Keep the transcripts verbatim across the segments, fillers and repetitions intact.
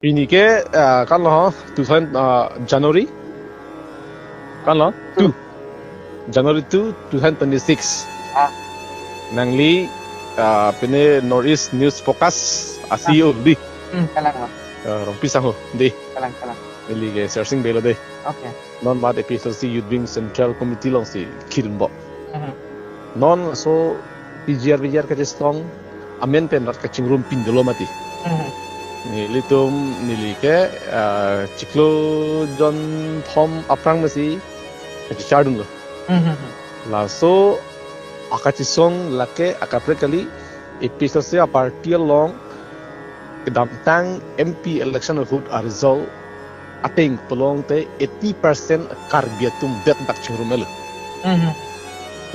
Pini ke, ah, kan lo, two thousand, ah, January. Kan lo, two. January two, two thousand twenty-six. Ah. Nangli, ah, pine North East News Focus, ah, Ah. C E O di. Hmm, kalang, ah. Ah, Rongpi sangho di. Kalang, kalang. Neli ke Sersing Bey lo di. Okay. Non mat A P H L C Youth Wing Central Committee alongsi kirim bo. Mhm. Non laso P G R V G R kachesong amen pen rat kachingrum pin dolo mati. Mhm. Nelitum neli ke, ah, chiklo jonthom aphrang masi kachichar dunlo. Mhm. Laso akachesong lake akaprek kali A P H L C aparty along kedamtang M P election ahut aresult ateng pulote eighty percent Karbi atum det dak chingrum elo. Mhm.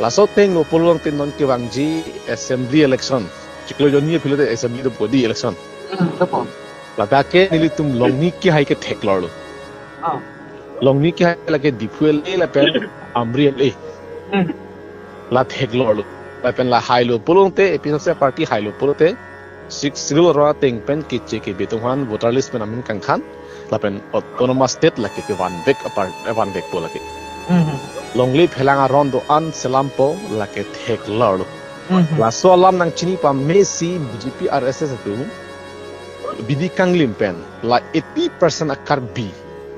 Laso ateng lo pulote non kevangji assembly election. Chiklo jonni aphi lote assembly dopo di election. Mhm, dopo. Ladak ke nelitum Longni kehai ke theklorlo. Oh. Longni kehai lake Diphu L A lapen Amri L A. Mhm. La theklorlo. Lapen la hailo pulote, A P H L C aparty hailo pulote, Sixth Schedule aro ateng pen keche kebe atum aphan voter list pen amen kangthan, lapen autonomous state lake kevanvek apar, vanvekpo lake. Mhm. Longle phelang aron do-an selampo lake theklorlo. Mhm. Laso alam nangchini pamesi B J P R S S atum bidi kanglim pen la eighty percent a-Karbi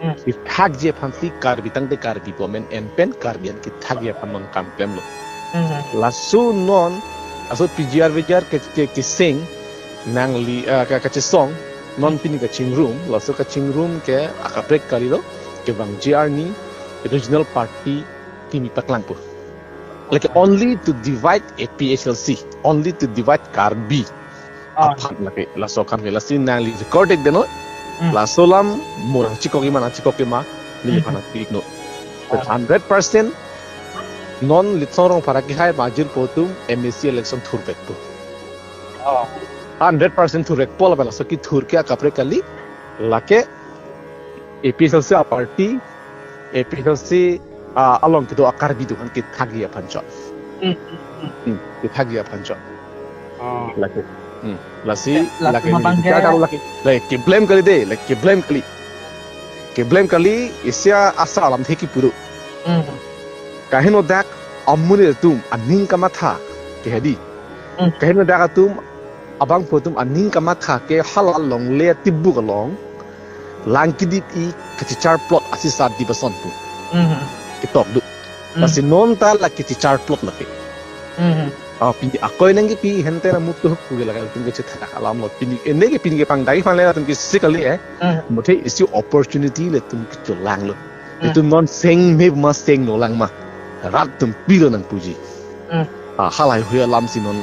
Hmm. kethakji aphansi Karbi tangte Karbi pu amen en pen Karbi an kethakji aphan non kam klemlo. Hmm. Laso non, laso P G R V G R ke, ke, keseng nangli, ah, ka, kachesong, non pini kachingrum, laso kachingrum ke akaprek kalilo, kevangji arni regional party kimi paklangpo. Like, only to divide A P H L C, only to divide Karbi. Ah. Aphan lake, laso akam ke, lasi nangli recorded deno, Hmm. laso alam mo nangchekok ma, nangchekok ma, neli Hmm. aphan nangpikno. Ah. Hundred percent, non Litsong Rongphar akehai majir pu atum M A C election thurvekpo. Oh. Hundred percent thurvekpo lapen laso kethur ke akaprek kali, lake A P H L C aparty, A P H L C, ah, along kedo a-Karbi atum aphan kethakji aphan chot. Hmm, hmm, hmm. Hmm, kethakji aphan chot. Oh. Lake. Hmm. Lasi, Eh, lasi lake ma ni bang bichar ke- kalo lake. Lake keblem kali de, lake keblem kali. Keblem kali, isi asar alamthe kipu do. Hmm. Kaheno dak amonit atum aning kamatha ke hedi. Hmm. Kaheno dak atum abangphu atum aning kamatha ke hala longle atibuk along lang kedip-i kachechar plot asisa dip ason pu. Mhm. Ketok do. Mhm. Lasi non ta la kachechar plot lake. Mhm. Ah, pini akoi nangkepi hente na mut kehuk pu ke lake latum kachethak alam lo. Pini ene ke pini kepangdai aphan le latum kesik kali eh. Mhm. Muthe isi opportunity latum kecholanglo. Hmm. Itum non seng me ma sengno lang ma. Rat atum pilo nangpuji. Hmm. Ah, halahei hui alamsi non,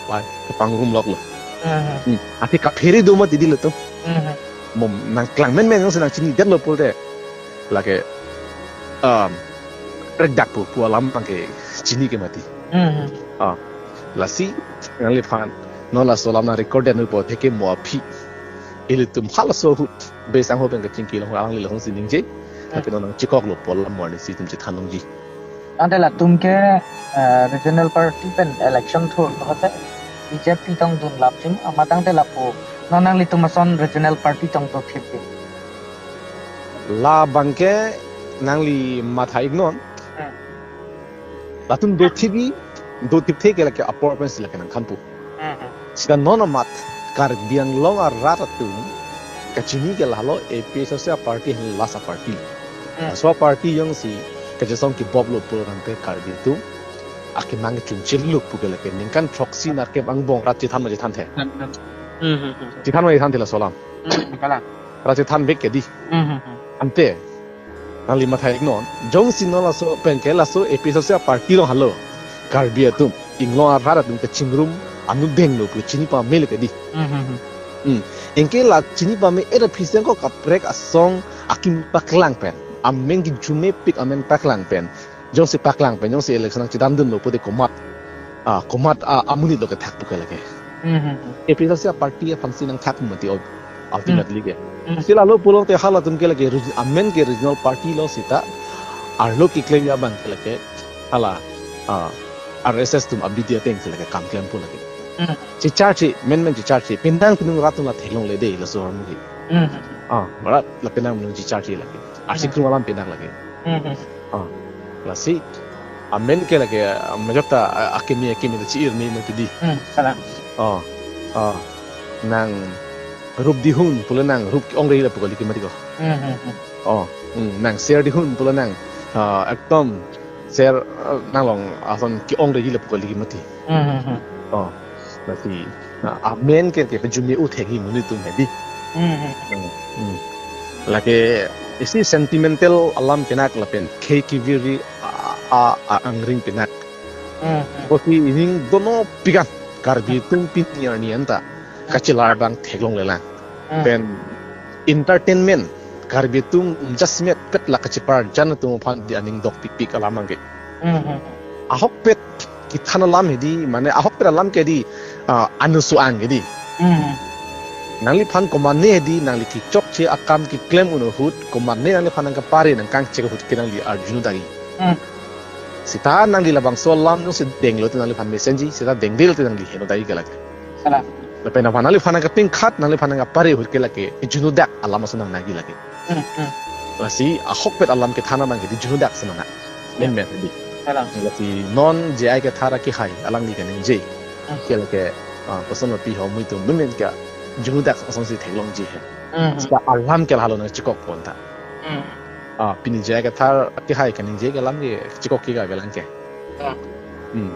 wai, kepangrum loklo. Hmm. Hmm. Athe kaphere do mati dilo to. Hmm. Mo nangklang menmen nangsi nangchinidetlo pulote. Lake, um, rekdak pu, pu alam abang ke chini ke mati. Hmm. Ah, lasi, nangliphan, non laso alam nang-record dun pu atheke mo aphi. Ilitum halaso ahut, Bey sangho pen kachingki along alangli lahonsi ningje, Hmm. tapi non nangchekoklo pu alam mo arnisi itum chethan longji. Tangte latum ke, eh, regional party pen election thur hote B J P tong dunlapji ma, tangte lapu non nanglitum ason regional party tong dothipji? Labang ke nangli matha-iknon. Hmm. Latum dothipji, dothipthe ke lake apor pensi lake nangthanpo. Hmm. Sita non amat Karbi Anglong arat atum kachini ke lahelo A P H L C aparty aphan last aparty. Hmm. Laso aparty jongsi kachesong keboblo pulo tangte Karbi atum akemang kechungchel lo pu ke lake ningkan throksi nerkep angbong rat chethan ma chethanthe. Hmm, hmm, hmm. Chethan ma chethanthe laso alam. Hmm, kalang. Rat chethanvek ke di. Hmm, hmm, hmm. Ante nangli matha-iknon, jongsi non laso pen ke laso A P H L C aparty along helo Karbi atum, inglong arat atum kachingrum anut denglo pu chini pame le ke di. Hmm, hmm, hmm. Hmm. Anke la chini pame-et aphi sengko kaprek asong akim paklang pen, amen kejumepik amen paklang pen, jongsi paklang pen, jongsi election nangchedam dunlo pulote komat, ah, komat, ah, amonit lo kethak pu ke lake. Hmm, hmm, hmm. A P H L C aparty aphansi nangthak mati ul-, ultimately ke. Hmm. Si lalo pulote halatum ke lake reg-, amen ke regional party lo sita arlo keklemji abang ke lake hala, ah, R S S atum abidi atengsi lake kam klempo lake. Hmm. Checharche, menmen checharche, pindang pindung rat atum la theklongle de laso alam ke. Hmm. Ah, marat lapen nang menung chichar chi lake. Arsi Hmm. krung alam pinak lake. Hmm. Ah, lasi amen ke lake, ah, majok ta, ah, akimi, akimi ta chi-ir me mo kidi. Hmm, kalang. Ah, ah, nang rup dihun pulo nang rup ke-ong re lapu kali ke mati ko. Hmm, hmm, hmm. Oh, hmm, nang ser dihun pulo nang, ah, ekdom ser, ah, nanglong ason ke-ong re lapu kali ke mati. Hmm, hmm, hmm. Oh, lasi, ah, amen ke ke pejumi uthek hi monit atum hedi. Hmm, hmm. Hmm, hmm. Lake isi sentimental alam pinak lapen khei kevir ri a, a, a, angring pinak. Hmm, hmm. Kosi ining dono pikan Karbi atum pini arni anta kachelar abang theklonglelang. Hmm. Pen entertainment, Karbi atum jasemet pet la kacheparjan atum aphan di aning dokpikpik alam abang ke. Hmm, hmm. Ahokpet kethan alam hedi, mane ahokpet alam ke di, ah, anusu ang hedi. Hmm. Nangliphan komatne hedi, nangli kechokche akam keklem un ahut, komatne nangliphan nangkapare nangkangchek ahut ke nangli arjudun dagi. Hmm. Seta nangli labangso alam jongsi denglo te nangliphan mesenji, seta dengdel te nangli heno dagi ke lake. Kalang. Lapen aphan nangliphan nangkapingkhat, nangliphan nangkapare ahut ke lake, junudak alam ason nangnagi lake. Hmm, hmm. Lasi ahokpet alam kethan abang ke di junudak ason nang. Ya. Menmen di. Kalang. Lasi non J I Kathar akehai alangli kaningje. Hmm. Ke lake, ah, koson lapi ho mui atum menmen ke junudak asonsi theklongji he. Hmm, hmm. Seta alam ke lahelo nangchekok pon ta. Hmm. Ah, pini J I Kathar akehai kaningje ke alam ke chekok ke ka kelang ke. Hmm. Hmm.